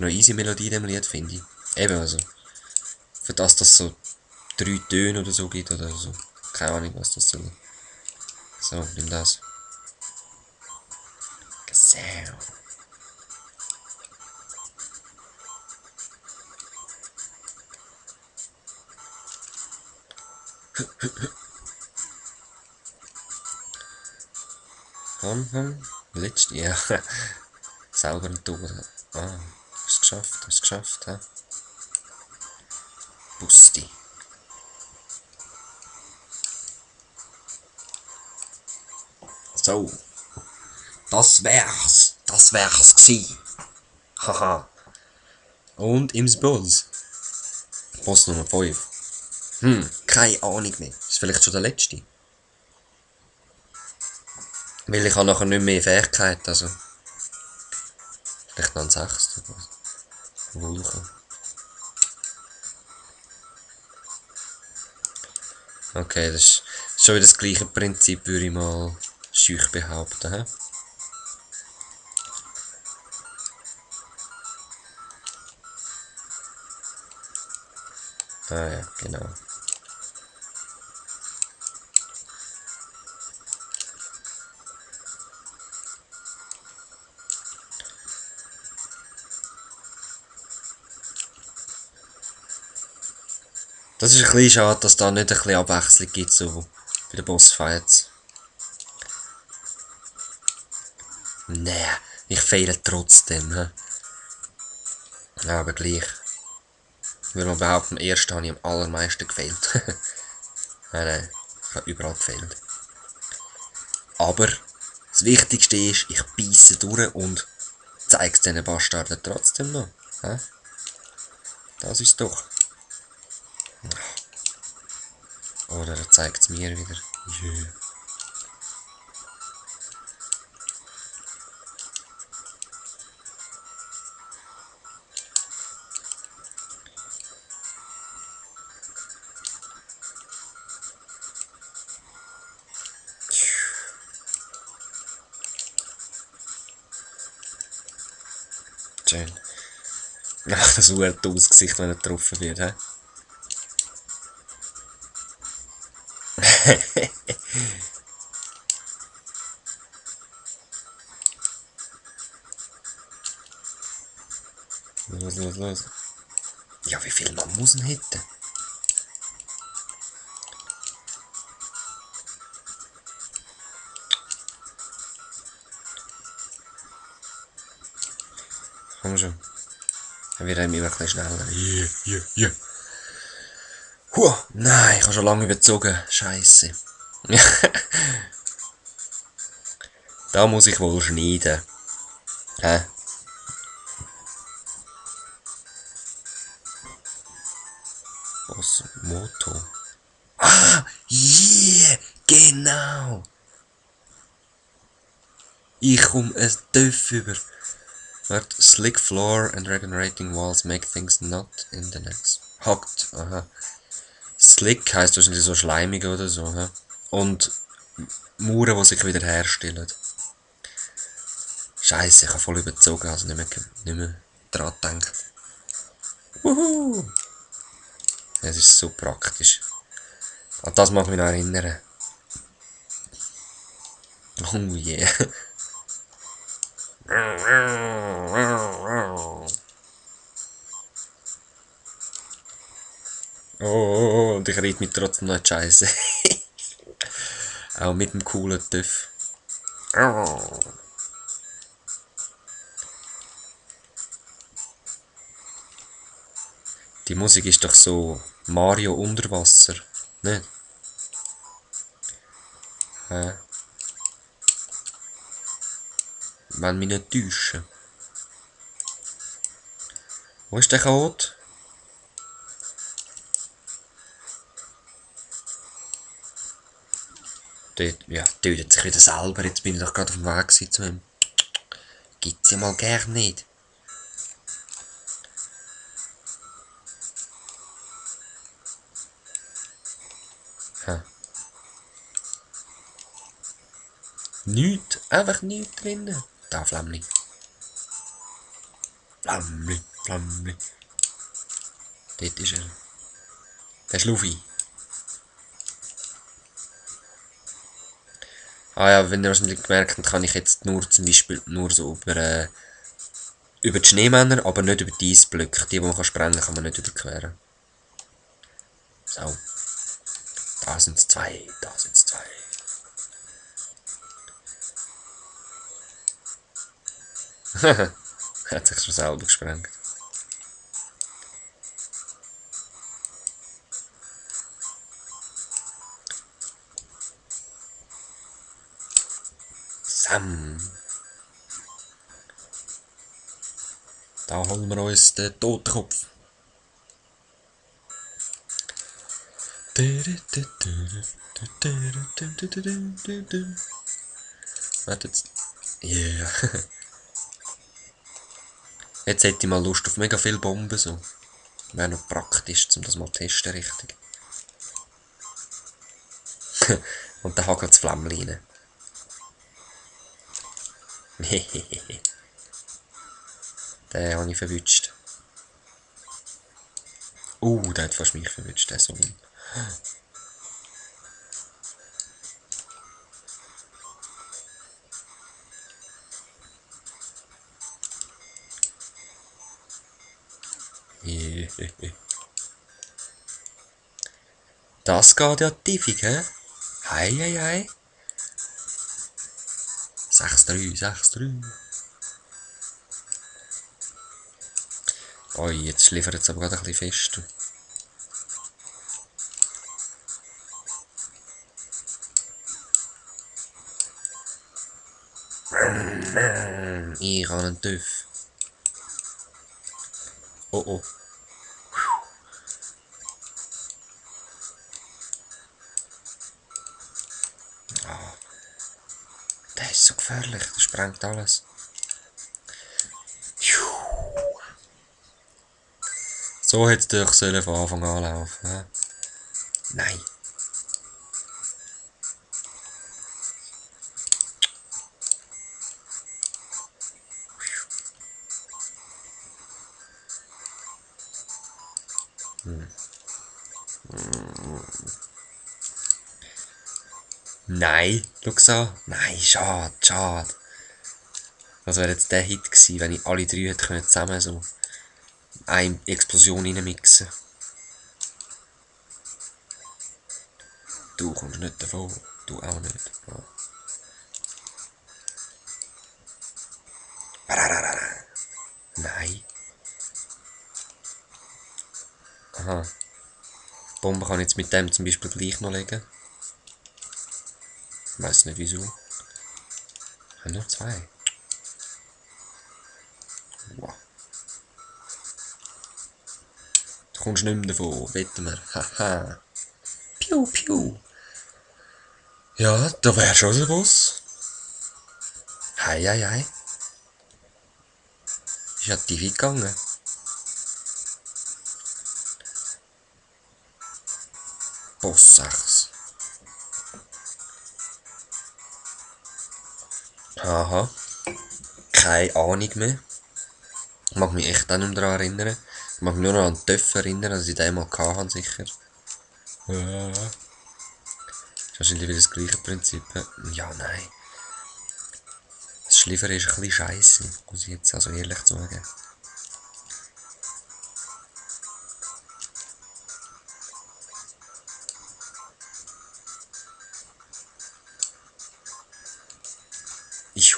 noch eine easy Melodie in dem Lied, finde ich. Eben, also. Für das so 3 Töne oder so gibt oder so. Keine Ahnung, was das soll. So, nimm das. Gesau. Letzte, ja. Selber ein Tor. Ah, hast es geschafft, hä? Busti. So. Das wär's gsi. Haha. Und im Boss. Boss Nummer 5. Keine Ahnung mehr. Ist vielleicht schon der letzte. Weil ich habe nachher nicht mehr Fähigkeit, also. Vielleicht noch ein 6. Vulkan. Okay, das ist schon wieder das gleiche Prinzip, würde ich mal schüch behaupten. He? Ah ja, genau. Das ist ein bisschen schade, dass da nicht ein bisschen Abwechslung gibt, so bei den Bossfights. Nee, ich fehle trotzdem. He? Ja, aber gleich. Ich würde mal behaupten, am ersten habe ich am allermeisten gefehlt. Nein, ich habe überall gefehlt. Aber das Wichtigste ist, ich beisse durch und zeige es diesen Bastarden trotzdem noch. He? Das ist doch. Oder er zeigt es mir wieder. Yeah. Schön. Ach, das wird aus Gesicht, wenn er getroffen wird, hä? Los. Ja, wie viel man muss hätten? Komm schon. Dann wird einem immer ein bisschen schneller. Yeah. Huh, nein, ich habe schon lange überzogen. Scheiße. Da muss ich wohl schneiden. Hä? Was? Moto? Ah, yeah, genau. Ich komme ein Töff über. Warte, slick floor and regenerating walls make things not in the next. Hackt, aha. Slick heisst wahrscheinlich so schleimig oder so, hä? Und Mauern, die sich wieder herstellen. Scheiße, ich habe voll überzogen, also nicht mehr dran gedacht. Wuhu! Es ist so praktisch. An das mag mich noch erinnern. Oh yeah. Oh, und ich reite mich trotzdem noch Scheiße. Auch mit dem coolen TÜV. Die Musik ist doch so Mario unter Wasser, nicht? Hä? Wenn mich nicht täuschen. Wo ist der Code? Dort, ja, tötet sich wieder selber. Jetzt bin ich doch gerade auf dem Weg zu ihm. Gibt's ja mal gern nicht. Ha. Nichts, einfach nichts drinnen. Da, Flämmli. Flämmli. Flamme. Dort ist er. Der ist Luffy. Ah ja, wenn ihr wahrscheinlich gemerkt habt, kann ich jetzt nur zum Beispiel nur so über die Schneemänner, aber nicht über die Eisblöcke. Die man sprengen kann, kann man nicht überqueren. So. Da sind zwei, da sind zwei. Hat sich schon selber gesprengt. Sam. Da holen wir uns den Totenkopf. Warte jetzt. Yeah. Jetzt hätte ich mal Lust auf mega viele Bomben so. Wäre noch praktisch, um das mal zu testen richtig. Und dann hagelt das Flämmchen rein. Den habe ich verwünscht. Der hat fast mich verwünscht, der Sohn. Das geht ja tiefig, hä? Hei, hei, hei. 6-3, 6-3. Oi, jetzt liefert es aber gerade ein bisschen fest. Ich habe einen TÜV. Oh oh. Ah, der ist so gefährlich, der sprengt alles. So hätte es doch von Anfang an laufen sollen. Nein. Nein, schau so. Nein, schade, schade. Das wäre jetzt der Hit gewesen, wenn ich alle drei hätte können zusammen so eine Explosion reinmixen. Du kommst nicht davon. Du auch nicht. Ja. Nein. Aha. Die Bombe kann ich jetzt mit dem zum Beispiel gleich noch legen. Ich weiss nicht wieso. Ich habe nur zwei. Wow. Du kommst nicht mehr davon, wetten wir. Haha. Piu, piu. Ja, da wär schon der Boss. Hei, hei, hei. Ist ja tief gegangen. Boss 6. Aha. Keine Ahnung mehr. Ich mag mich echt auch nicht mehr daran erinnern. Ich mag mich nur noch an den Töpf erinnern, dass ich den mal hatte, sicher. Ja. Ist wahrscheinlich wieder das gleiche Prinzip. Ja, nein. Das Schliffern ist ein bisschen scheisse, muss ich jetzt also ehrlich zugeben. Iu.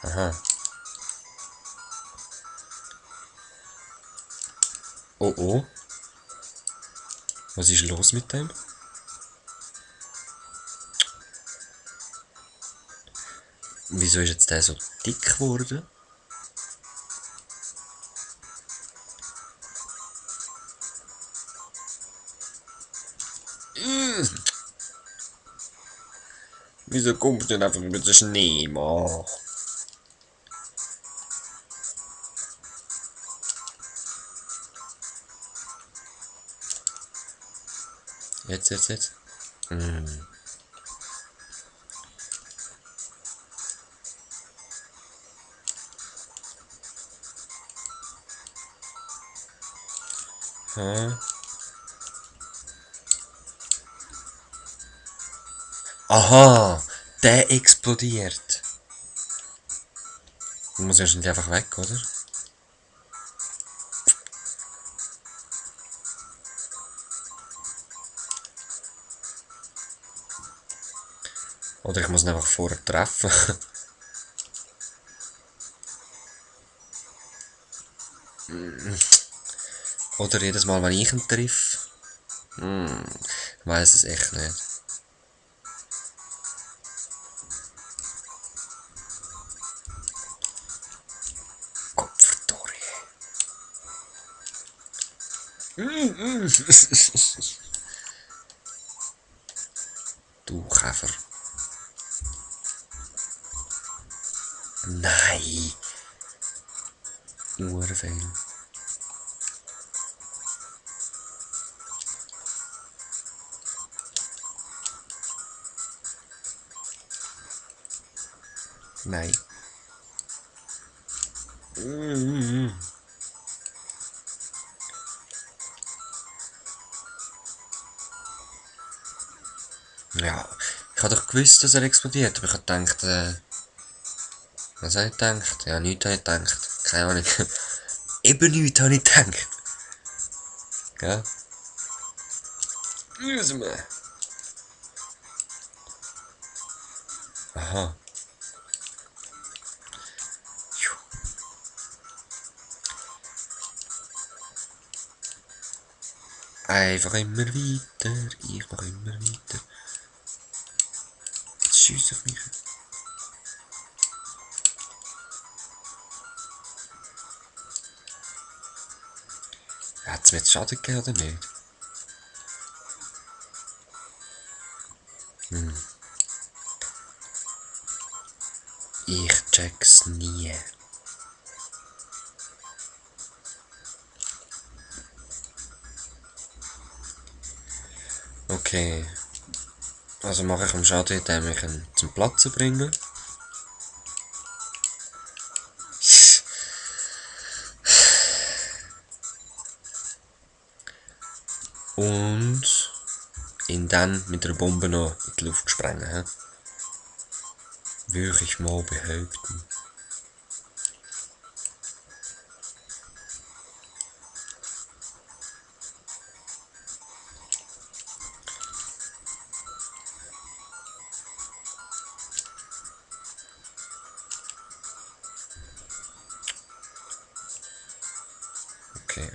Aha. Oh oh. Was ist los mit dem? Wieso ist jetzt der so dick geworden? Wieso kommst du denn einfach mit dem Schneemann? Jetzt. Aha. Aha! Der explodiert. Muss wahrscheinlich einfach weg, oder? Oder ich muss ihn einfach vorher treffen. Oder jedes Mal, wenn ich ihn treffe. Ich weiss es echt nicht. Kopfverdorre. Du Käfer. Nein. Nur viel. Nein. Ja, ich habe doch gewusst, dass er explodiert, aber ich habe gedacht, was habe ich gedacht? Ja, nichts habe ich gedacht. Keine Ahnung. Eben nichts habe ich gedacht. Gell? Müssen wir. Aha. Einfach immer weiter, ich mache immer weiter. Jetzt schiess auf mich. Hat es mir jetzt Schaden gegeben oder nicht? Ich check's nie. Okay. Also mache ich am Schaden, indem ich ihn zum Platzen bringe. Und ihn dann mit der Bombe noch in die Luft sprengen. Würde ich mal behaupten.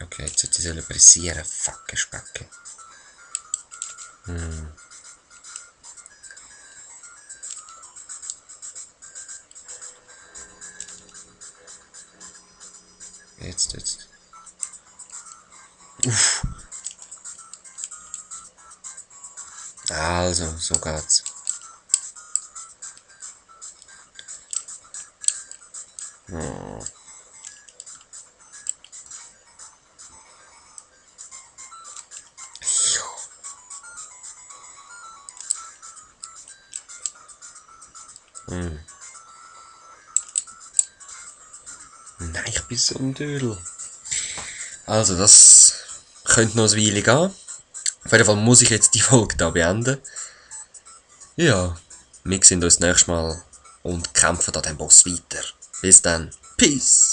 Okay, jetzt sollte ich celebrisieren. Fucking Spacke. Jetzt. Uff. Also, so geht's. Oh. Nein, ich bin so ein Dödel. Also, das könnte noch eine Weile gehen. Auf jeden Fall muss ich jetzt die Folge hier beenden. Ja, wir sehen uns nächstes Mal und kämpfen an dem Boss weiter. Bis dann. Peace!